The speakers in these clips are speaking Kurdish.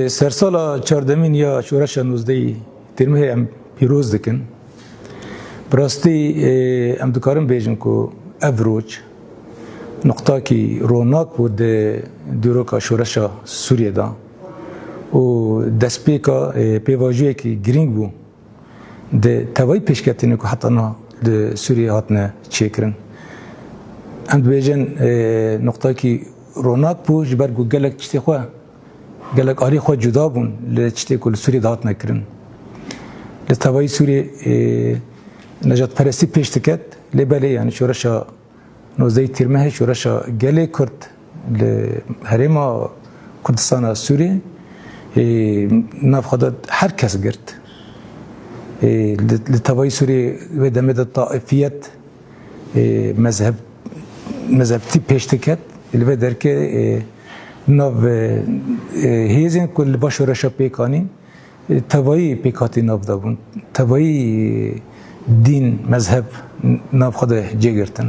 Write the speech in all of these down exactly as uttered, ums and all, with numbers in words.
Sersala çardemîn ya şoreşa nozdehî Tîrmehê em pîroz dikin. Bi rastî, e, em dikarin bêjin ku ev roj nuqtakî ronak bû di dîroka şoreşa Sûriyê de û destpêka, e, pêvajoyekî girîng bû di tevayî pêşketinê ku heta niha li Sûriyê hatine çêkirin. Em dibêjin, e, nuqtakî ronak bû, ji ber ku gelek tiştê xwe, gelek alî xwe cuda bûn li tiştê ku li Sûriyê de hatine kirin. Li tevayî Sûriyê, e, nejadperestî pêş diket, lê belê, yani, şoreşa nozdehî Tîrmehê, şoreşa gelê Kurd li herêma Kurdistana Sûriyê, e, nav xwe da her kes girt. E, li, li tevayî Sûriyê wê demê de taifiyet, e, mezheb, mezhebtî pêş diket. Li vê derkê, e, nav, e, e, hêzên ku li va şoreşa pêk anîn, e, tevayî pêkhatî nav de bûn. Tevayî, e, dîn, mezheb nav xwe de cê girtin.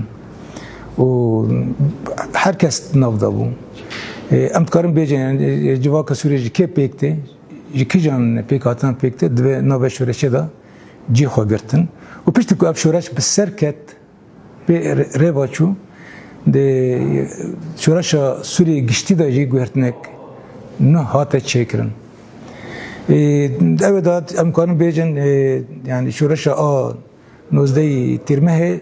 Û her kes nav de bû. E, em dikarin bêjin, yani, e, civaka Sûriyê ji kê pêk tê, ji kîjan pêkhatina pêk tê, divê navê şoreşê de cî xwe girtin. Û piştî ku ev şoreş bi ser ket, pê rê-, rêva çû, di şoreşa Sûriyê giştî de jî guhertinek nuh hate çêkirin. Ê, ew ê de em karin bêjin, ê, yani şoreşa a nozdehî Tîrmehê,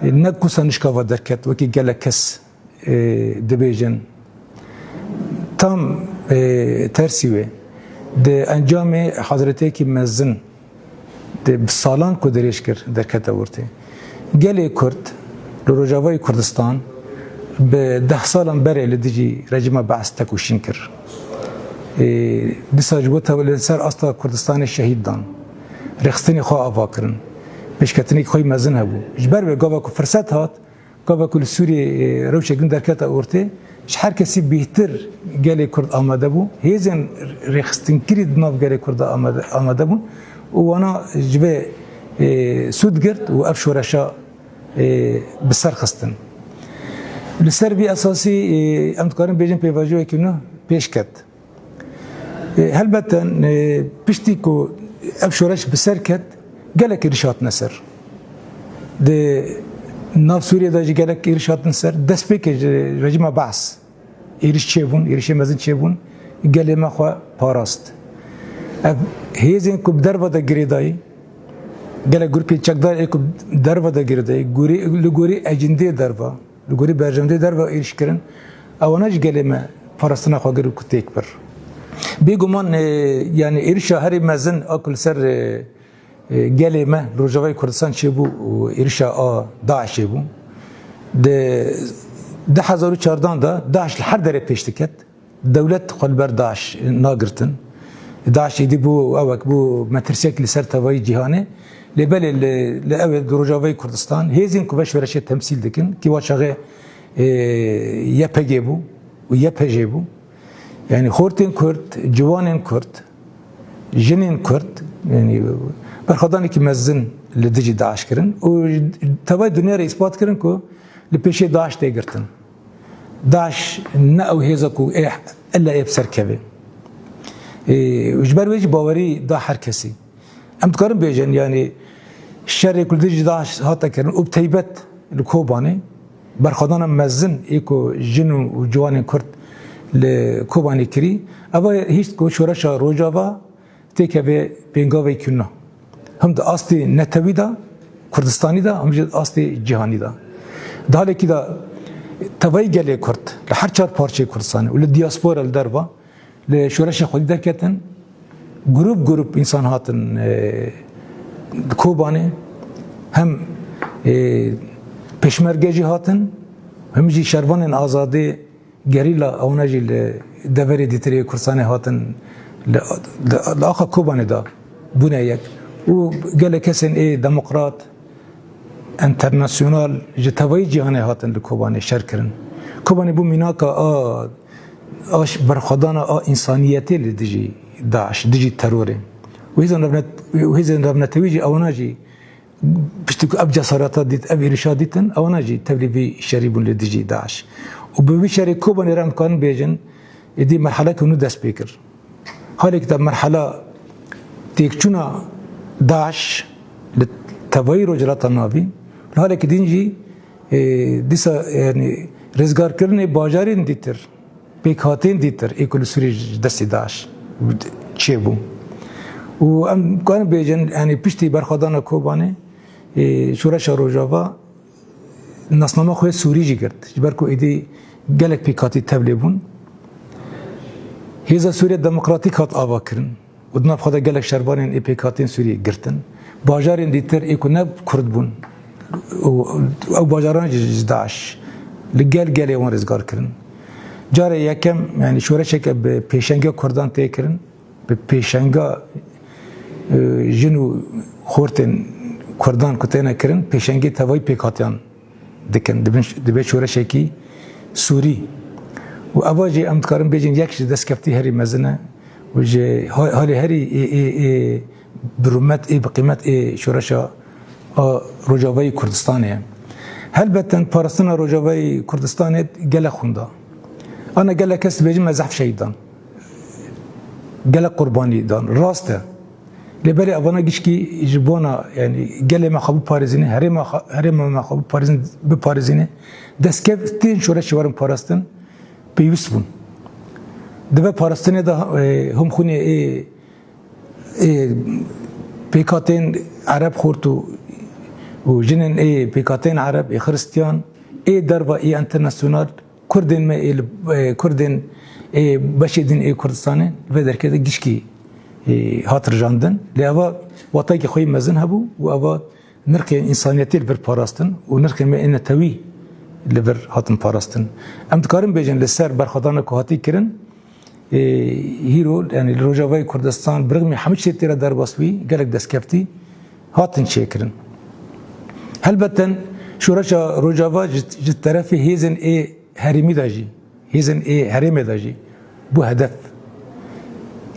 ê, ne kusa nişka va derket, wekî gelek kes, ê, dibêjin. Tam, ê, tersî wê. Di encamê hazretiyekî mezin, di, bi salan ku dirêj kir, derkete ortê. Gelê Kurd li Rojavayê Kurdistan bi deh salan berê li dijî rejîma Bees tekoşîn kir. Ê, dîsa ji bo tev-, li ser asta Kurdistanê şehîd dan. Rêxistinê xwe ava kirin. Pêşketinekî xwe yî mezin hebû. Ji ber wê gava ku firset hat, gava ku li Sûriyê, e, rewşek din derkete ortê, ji her kesî bêhtir gelê Kurd amade bû. Hêzên rêxistinkirî di nav gelê Kurd de amade, amade bûn û wana ji vê, e, sûd girt û ev şoreşa, e, bi ser xistin. Li ser vî esasî, e, em dikarin bêjin pêvajoyekî nû pêş ket. E, helbete, e, piştî ku ev şoreş bi ser ket, gelek êriş hatine ser. Di nav Sûriyê de jî gelek êriş hatin ser. Destpêkê ji rejîma Bees êriş çêbûn, êrişê mezin çêbûn, gelê me xwe parast. Ev hêzên ku bi derve de girêdayî, gelek grûpên çekdar ê ku bi derve de girêdayî, gorî, li gorî ecindê derve, li gorî berjewendê derve êrîş kirin, ewana jî gelê me parastina xwe kir ku têk bir. Bêguman, e, yani êrişa herî mezin a ku li ser, e, e, gelê me li Rojavayê Kurdistan çêbû û êrişa a DAIŞê bû. Di du hezar û çardan de DAIŞ li her derê pêş diket. Dewlet xwe li ber DAIŞ nagirtin. DAIŞ êdî bû ewek bû metirsiyek li ser tevayî cîhanê. Lê belê li, li ew ê di Rojavayê Kurdistan hêzên ku ve şoreşê temsîl dikin, kî wa çaxê, e, YPG bû û YPJ bû. Yani xortên Kurd, ciwanên Kurd, jinên Kurd, yani berxwedanekî mezin li dijî DAIŞ kirin û tevayî dinyayê re îspat kirin ku li pêşê DAIŞ tê girtin. DAIŞ ne ew hêza ku ê, ella ê bi ser keve. Ê, ji ber wê jî bawerî da her kesî. Em dikarin bêjin, yani şerê ku li dijî DAIŞ hate kirin û bi teybet li Kobanê berxwedana mezin ê ku jin û, û ciwanên Kurd li Kobanê kirî, eva hîst ku şoreşa Rojava têkeve pêngavekî nû. Him di astê netewî de, Kurdistanî de, him jî di astê cîhanî de. Di halekî de tevayî gelê Kurd li her çar parçeyê Kurdistanê û li diaspora li derva li şoreşê xwedî derketin, grûp grûp însan hatin, e, Kobanê, hem, e, pêşmerge jî hatin, hem jî şervanên azadî, gerîla, ewna jî li deverê dîtirê Kurdistanê hatin, li, li, li axa Kobanê de bûne yek. Û gelek kesên ê demokrat, enternasyonal ji tevayî cîhanê hatin li Kobanê şer kirin. Kobanê bû mînaka a, a ş-, berxwedana a însaniyetê li dijî DAIŞ, dijî terorê. Û hêzên revnet-, û hêzên revnetewî jî ewna jî piştî ku ev cesareta dît, ev êrişa dîtin, ewana jî tevlî vî şerî bûn li dijî DAIŞ. Û bi vî şerê Kobanê re em dikarin bêjin, êdî merheleke nû dest pê kir. Halekî de merhela têkçûna DAIŞ li tevayî Rojhilata Navîn, li halekî din jî, e, dîsa, yanî, rizgarkirinê bajarên dîtir, pêkhatên dîtir ê ku li Sûriyê ji destê DAIŞ çêbû. Û em karin bêjin, yanî, piştî berxwedana Kobanê, e, Şoreşa Rojava nasnama xwe yê Sûrî jî girt. Ji ber ku êdî gelek pêkhatî tevlê bûn. Hêza Sûriya Demokratîk hat avakirin û di nav xwe de gelek şervanên ê pêkhatên Sûrî girtin. Bajarên dîtir ê ku ne Kurd bûn û ew bajaran jî ji DAIŞ li gel gelê wan rizgar kirin. Carê yekem, yanî, şoreşeke bi pêşengiya Kurdan tê kirin. Bi pêşenga, e, jin û xortên Kurdan ku têne kirin, pêşengê tevayî pêkhatiyan dikin. Dibin, dibe şoreşekî Sûrî. Û eva jî em dikarin bêjin yek ji destkeftî herî mezin e. Û ji ha-, halê herî ê, ê, ê bi rûmet, ê bi qîmet ê şoreşa a Rojavayê Kurdistanê ye. Helbet parastina Rojavayê Kurdistanê gelek xwîn da. Ana gelek kes dibêjin me zehf şehîd dan. Gelek qurbanî dan. Rast e. Lê belê evana gişkî ji bona, yanî, gelê me xwe biparêzîne, herêma xwe, herêma me xwe biparêzin-, biparêzîne, destkeftên şoreşê werin parastin pêwîst bûn. Di vê parastinê de, e, him xwînê ê, ê pêkhatên Ereb xort û, û jinên ê pêkhatên Ereb, ê Xiristiyan, ê derva, ê enternasyonal, Kurdên me ê li, e, Kurdên ê beşê din ê Kurdistanê li vê derkê de gişkî, e, hat rijandin. Lê eva watayekî xwe yî mezin hebû û eva nirxê însaniyetê li vir parastin û nirxê me ê netewî li vir hatin parastin. Em dikarin bêjin li ser berxwedana ku hatî kirin, e, hîro, yanî li Rojavayê Kurdistan bi rixmî hemû tiştê tê re derbas bûyî, gelek destkeftî hatin çêkirin. Helbeten şoreşa Rojava ji, ji terefê hêzên ê herêmî de jî, hêzên ê herêmê de jî bû hedef.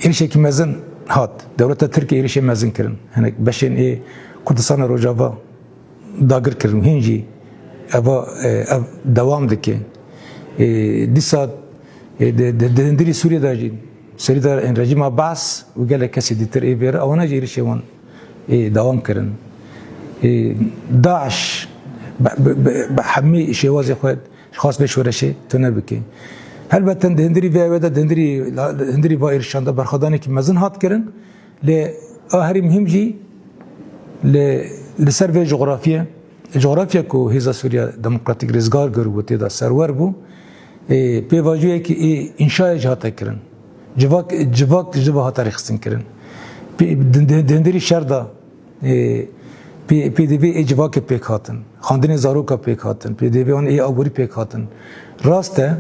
Êrişekî mezin hat. Dewleta Tirkiyê êrişê mezin kirin. Hinek beşên ê Kurdistana Rojava dagir kirin. Hîn jî eva, e, ev dewam dike. E, dîsa, e, di, di, di hundirî Sûriyê de jî, serî de, e, rejîma Baas û gelek kesê dîtir ê vê re, ewana jî êrişê wan ê dewam kirin. Ê, DAIŞ bi, bi, bi, bi hemî şêwazê xwe xwest vê şoreşê tune bike. Helbet di hundirî vê ewê de, di hundirî, di hundirî va êrişan de berxwedanekî mezin hat kirin. Lê a herî muhîm jî li, li ser vê coxrafiyê, coxrafiya ku Hêza Sûriya Demokratîk rizgar kir û tê de serwer bû, ê, pêvajoyekî ê înşayê jî hate kirin. Civak, civak ji ve hate rêxistin kirin. Pê-, di, di, di hundirî şer de, ê, pê-, pêdivê ê civakê pêk hatin. Xwendinê zaroka pêk hatin. Pêdivê wan ê aborî pêk hatin. Rast e,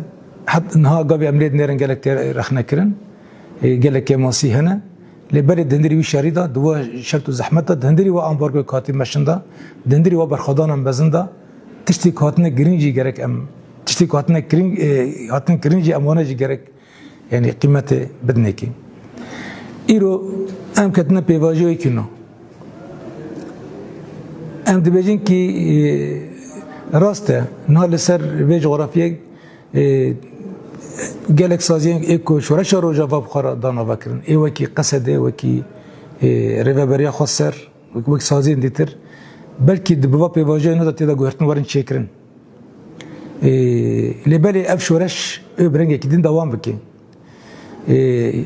het niha gavê em lê dinêrin gelek tê rexne kirin. Ê, gelek kêmasî hene. Lê belê di hundirî wî şerî de, di we şert û zehmet de, di hundirî we ambargoyê hatî meşin de, di hundirî we berxwedana mezin de, tiştê ku hatine girîng jî gerek em, tiştê ku hatine kirin, e, hatin kirin jî em wana jî gerek, yanî, qîmetê bidinekî. Îro em ketine pêvajoyekî nû. Em dibêjin kî, e, rast e, niha li ser vê coxrafiyê, e, gelek saziyên ê ku Şoreşa Rojava bi xwe re da navekirin. Ê wekî Qesedê, wekî, e, Rêveberiya Xweser, wek, wek saziyên dîtir, belkî di bi va pêvajoyê nû de tê de guhertin werin çêkirin. E, lê belê ev şoreş ê bi rengekî din dewam bike. E,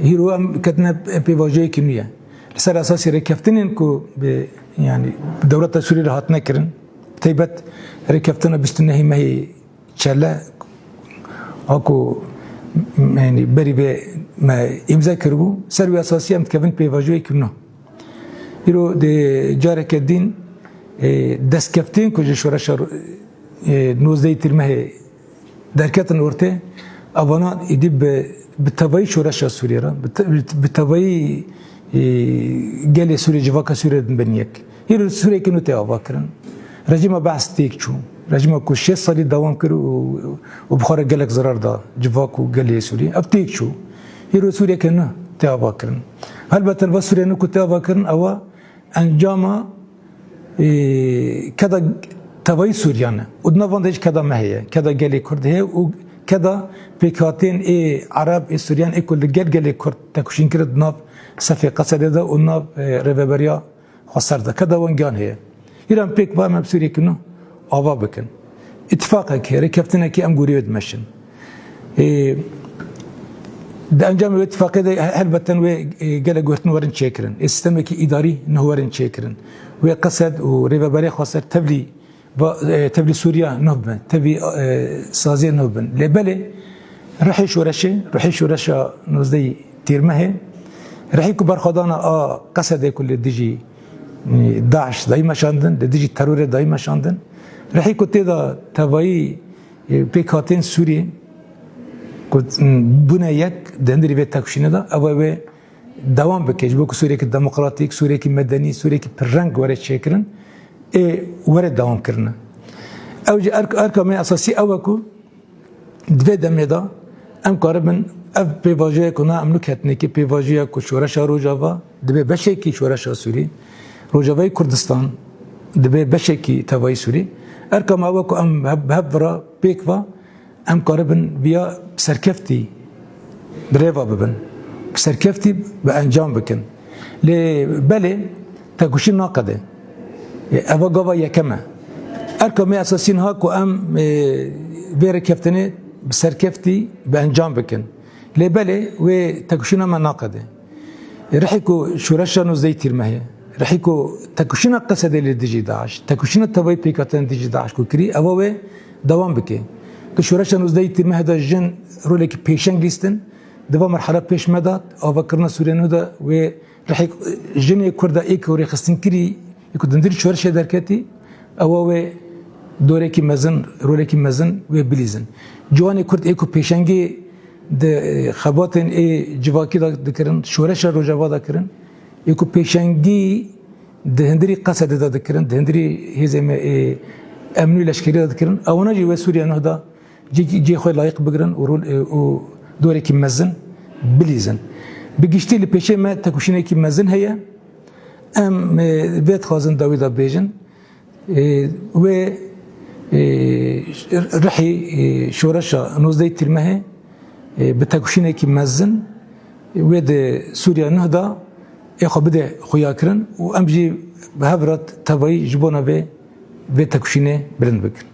hîro em ketine pêvajoyekî nû ye. Li ser esasî rêkeftinên ku bi, yanî, bi dewleta Sûriyê re hatine kirin, bi taybet rêkeftina bîst û nehê mehê Çele, a ku, yanî, berî vê me îmze kiribû, ser wî esasî em dikevin pêvajoyekî nû. Îro di careke din, e, destkeftên ku ji şoreşa, e, nozdehê Tîrmehê derketin ortê, evana êdî bi, bi tevayî şoreşa Sûriyê re, bi te-, bi tevayî, e, gelê Sûriyê, civaka Sûriyê re dibin yek. Hîro Sûriyekî nû tê avakirin. Rejîma Beas têk çû. Rejîma ku şêst salî dewam kir û, û bi xwe re gelek zerar da civak û gelê Sûriyê. Ev têk çû. Hîro Sûriyeke nû tê avakirin. Helbet va Sûriye nû ku tê avakirin, ewa encama, e, keda tevayî Sûriyan e. Û di nav wan de jî keda me heye, keda gelê Kurd heye û Keda pêkhatên ê Ereb, ê Suryan, ê ku li gel gelê Kurd tekoşîn kirin di nav sefê Qesedê de û nav, e, rêveberiya xweser de. Keda wan giyan heye. Îro em pêk ve em, em Sûriyekî nû ava bikin. Îtifaqekê, rêkeftinekê em gorî wê dimeşin. E, di encamê wê îtifaqê de he-, helbeten wê, e, gelek guhertin werin çêkirin. Ê sîstemekî îdarî nû werin çêkirin. Wê Qesed û rêveberiya xweser tevlî va-, e, tevlî Sûriya nû bin, tevlî, e, saziyê nû bin. Lê belê rihê şoreşê, rihê şoreşa nozdehê Tîrmehê, rihê ku berxwedana a Qesedê ku li dijî, e, DAIŞ dayî meşandin, li dijî terorê dayî meşandin, rihê ku tê de tevayî, e, pêkhatên Sûrî ku, m, bûne yek di hundirî vê tekoşînê de, ew e wê dewam bike, ji bo ku Sûriyekî demokratîk, Sûriyekî medenî, Sûriyekî pirreng were çêkirin, ê were dewam kirine. Ew jî erk-, erka me esasî ew e ku di vê demê de em karibin ev pêvajoyê ku na em nû ketinekî pêvajoya ku şoreşa Rojava dibe beşekî şoreşa Sûrî, Rojavayê Kurdistan dibe beşekî tevayî Sûrî. Erka me ew e ku em hev-, bi hev re pêk ve em karibin viya bi serkeftî bi rêva bibin, bi serkeftî bi encam bikin. Lê belê tekoşîn naqede. E, eva gava yekem e. Erka me esasî niha ku em, e, vê rêkeftinê bi serkeftî bi encam bikin. Lê belê wê tekoşîna me naqede. Rihê ku şoreşa nozdehê Tîrmehê, rihê ku tekoşîna Qesedê li dijî DAIŞ, tekoşîna tevayî pêkhatin dijî DAIŞ ku kirî, ewa wê dewam bike. Di şoreşa nozdehê Tîrmehê de jin rolekî pêşeng lîstin, di va merhela pêş me de, avakirina Sûriya nû de wê rihê jinê Kurda ê ku rêxistin kirî, ê ku di hundirî şoreşê derketî, ewa wê dorekî mezin, rolekî mezin wê bilîzin. Ciwanê Kurd ê ku pêşengî di, e, xebatên ê civakî de dikirin, şoreşa Rojava de kirin, ê ku pêşengî di hundirî Qesedê de dikirin, di hundirî hêzê me ê emnî û leşkerî de dikirin, ewana jî wê Sûriya nû de cî, cî xwe layiq bigirin û rol, e, û dorekî mezin bilîzin. Bi giştî li pêşê me tekoşînekî mezin heye. Em, e, vê dixwazin dawî de bêjin. E, wê, e, rihî, e, şoreşa nozdehê Tîrmehê, e, bi tekoşînekî mezin wê di Sûriya nû de ê xwe bide xuyakirin û em jî bi hev re tevayî ji bona vê, vê tekoşînê bilind bikin.